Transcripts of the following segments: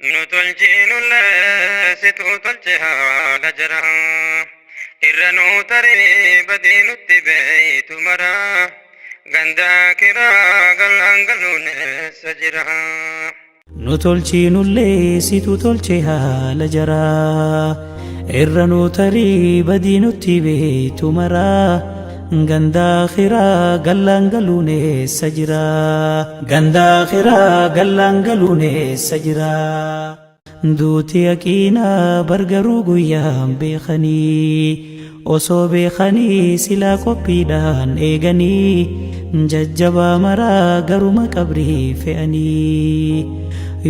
Nu tolchiinullee situ tolche haala jara. Irra nuu tarii badii nutti beeytu mara. Ganda akiraa gallaan galuun eessa jira? Nu tolchiinullee situ tolche haala jaraa. Irra nuu tarii badii nutti beeytu mara. Ganda akhiraa gallaan galuun eessa jira? Ganda akhiraa gallaan galuun eessa jira? Duuti yaqiinaa bar garuu guyyaan beekanii osoo beekanii silaa qophiidhaan eeganii jajjabaa maraa garuma qabrii fe'anii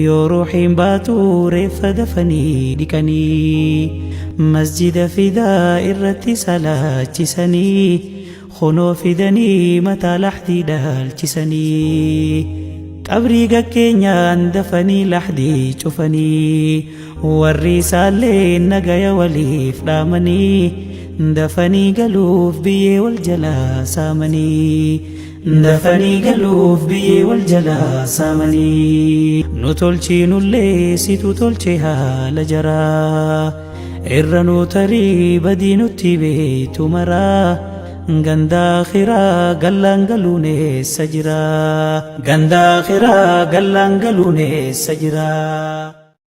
yoo ruuhiin baatu reeffa dafanii dhiqanii masjida fidaa irratti salaachisanii Kunoo fidanii mataa lahdii dhaalchisanii. Qabrii gakkeenyaan dafanii lahdii cufanii. Warri isaallee nagaya waliif dhaamanii. Dafanii galuuf biyyee wal jalaa saamanii. Dafanii galuuf biyyee wal jalaa saamanii. Nu tolchiinullee situ tolche haala jaraa. Irra nuu tarii badii nutti beeytu maraa Ganda akhiraa gallaan galuun eessa jira? Ganda akhiraa gallaan galuun eessa jira?